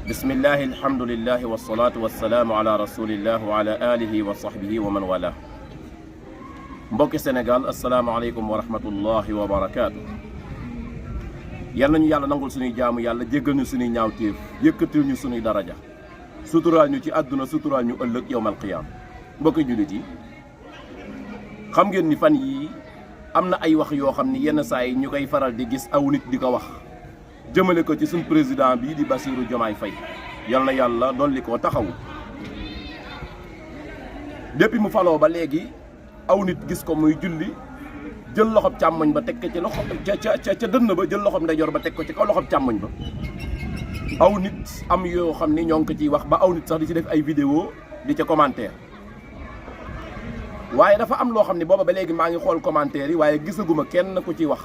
bismillahi alhamdulillahi wasalaatu wasalaamu ala rasulillah wa ala alihi wa sahbihi wa man wala. mbokki Sénégal asalaamaaleykum wa rahmatullahi wa barakaatu. yal nañu yàlla nangul suñuy jaamu yàlla jéggal ñu suñuy ñaawteef yëkkatil ñu suñuy daraja suturaal ñu ci àdduna suturaal ñu ëllëg yowmal qiyaam. mbokki jullit yi xam ngeen ni fan yii am na ay wax yoo xam ni yenn saa yi ñu koy faral di gis aw nit di ko wax jëmale ko ci suñ président bii di Bassirou Diomaye Faye yal na yàlla dolli koo taxawu. depuis mu faloo ba léegi aw nit gis ko muy julli jël loxob càmmoñ ba teg ko ci loxo ca dënn ba jël loxob ndeyjoor ba teg ko ci kaw loxob càmmoñ ba. aw nit am yoo xam ni ñoo ngi ko ciy wax ba aw nit sax di ci def ay vidéo di ca commentaire waaye dafa am loo xam ne booba ba léegi maa ngi xool commentaire yi waaye gisaguma kenn ku ciy wax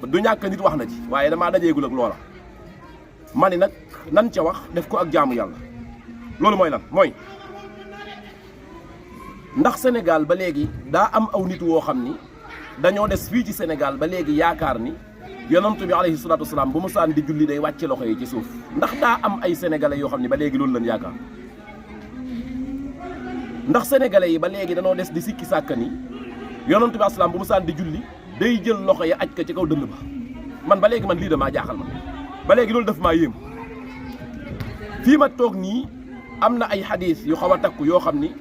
du ñàkk nit wax na ci waaye damaa dajeegul ak loola. ma ni nag nan ca wax def ko ak jaamu yàlla. loolu mooy lan mooy ndax Sénégal ba léegi daa am aw nit woo xam ni dañoo des fii ci Sénégal ba léegi yaakaar ni yonent bi alayhi salaatu wasalaam bu mu saan di julli day wàcce loxo yi ci suuf ndax daa am ay sénégalais yoo xam ne ba léegi loolu lañ yaakaar. ndax sénégalais yi ba léegi danoo des di sikki sàkka ni yonent bi asalaam bu mu saan di julli day jël loxo ya aj ko ci kaw dënd ba. man ba léegi man lii damaa jaaxal ma ba léegi loolu daf maa yéem. fii ma toog nii am na ay xadis yu xaw a takku yoo xam ni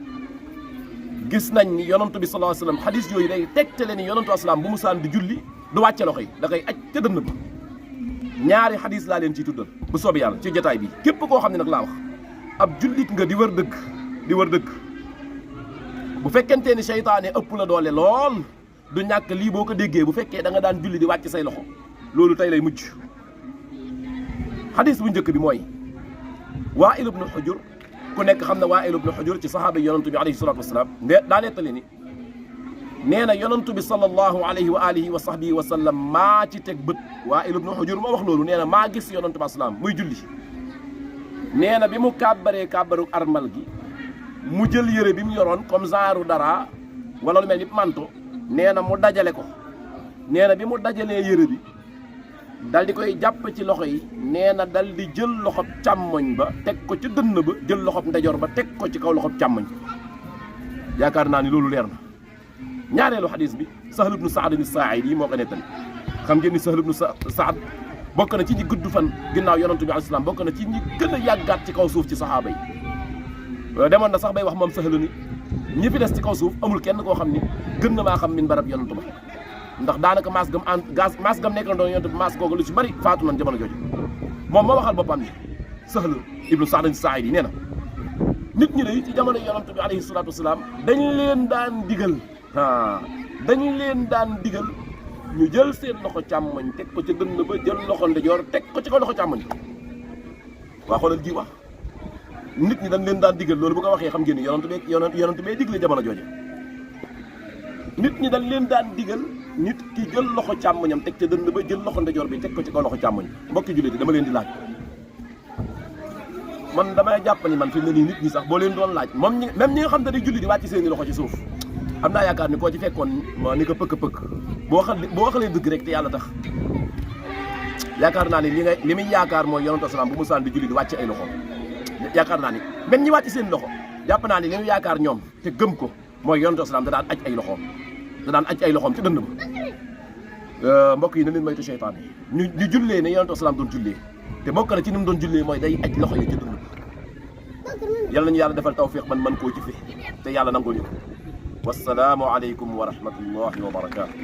gis nañ ni yonantu bi sallallahu alayhi wasallam xadis yooyu day tegtale ni yonantu asalaam bu mu saan di julli du wàcce loxo yi da koy aj ca dënn ba. ñaari xadis laa leen ciy tuddal bu soobee yàlla ci jotaay bi képp koo xam ne nag laa wax ab jullit nga di wër dëgg bu fekkente ni seytaane ëpp la doole lool du ñàkk lii boo ko déggee bu fekkee da nga daan julli di wàcc say loxo loolu tey lay mujj. xadis bu njëkk bi mooy Waa'il ibn Hujur ku nekk xam ne Waa'il ibn Hujur ci saxaaba yonantu bi alayhi salaatu wasalaam daa nettali ni nee na yonantu bi sallallahu alayhi wa alihi wa sahbihi wa sallam maa ci teg bët. Waa'il ibn Hujur moo wax loolu nee na maa gis yonantu bi asalaam muy julli nee na bi mu kàbbaree kàbbaru armal gi mu jël yére bi mu yoroon comme genre dara wala lu mel ni manto nee na mu dajale ko nee na bi mu dajalee yére bi dal di koy jàpp ci loxo yi nee na dal di jël loxob càmmoñ ba teg ko ci dënn ba jël loxob ndeyjoor ba teg ko ci kaw loxob càmmoñ yaakaar naa ni loolu leer na. ñaareelu xadis bi Sahl ibnu Saad as-Saa'idi moo ko nettali xam ngeen ni Sahl ibnu Saad bokk na ci ñi gudd fan ginnaaw yonantu bi alayhi salaam bokk na ci ñi gën a yàggaat ci kaw suuf ci saxaaba yi. demoon na sax bay wax moom Sahl ni ñi fi des ci kaw suuf amul kenn koo xam ni gën na maa xam min barab yonantu ba ndax daanaka maas gam nekk na doon yonantu bi maas googu lu ci bari faatu nañ jamono jooju. moom ma waxal boppam ni Sahl ibnu Saad as-Saa'idi nee na nit ñi day ci jamono yonantu bi alayhi salaatu wasalaam dañ leen daan digal ñu jël seen loxo càmmoñ teg ko ca dënn ba jël loxo ndeyjoor teg ko ci kaw loxo càmmoñ waa xoolal ji wax nit ñi dañ leen daan digal loolu bu ko waxee xam ngeen ni yonantu bee digle jamono jooju nit ñi dañ leen daan digal nit ki jël loxo càmmoñam teg ca dënn ba jël loxo ndeyjoor bi teg ko ci kaw loxo càmmoñ. mbokki jullit yi dama leen di laaj man damay jàpp ni man fi mu ne nii nit ñi sax boo leen doon laaj moom même ñi nga xam ne day julli di wàcc seeni loxo ci suuf am naa yaakaar ni koo ci fekkoon ni ko pëkk boo waxalee dëgg rek te yàlla tax yaakaar naa ni li muy yaakaar mooy yonantu salaam bu mu saan di julli di wàcc ay loxo. yaakaar naa ni même ñi wàcc seen loxo jàpp naa ni li ñu yaakaar ñoom te gëm ko mooy yonantu salaam da daan aj ay loxoom ci dënd ba. mbokk yi na leen moytu seytaan yi ñu jullee ne yonantu salaam doon jullee te bokk na ci ni mu doon jullee mooy day aj loxo yi ci dënd ba. yàlla nañu yàlla defal tawfiq man koo jëfe te yàlla nangul ñu ko. wassalaamu aleykum wa rahmatullahi wa barakaatu.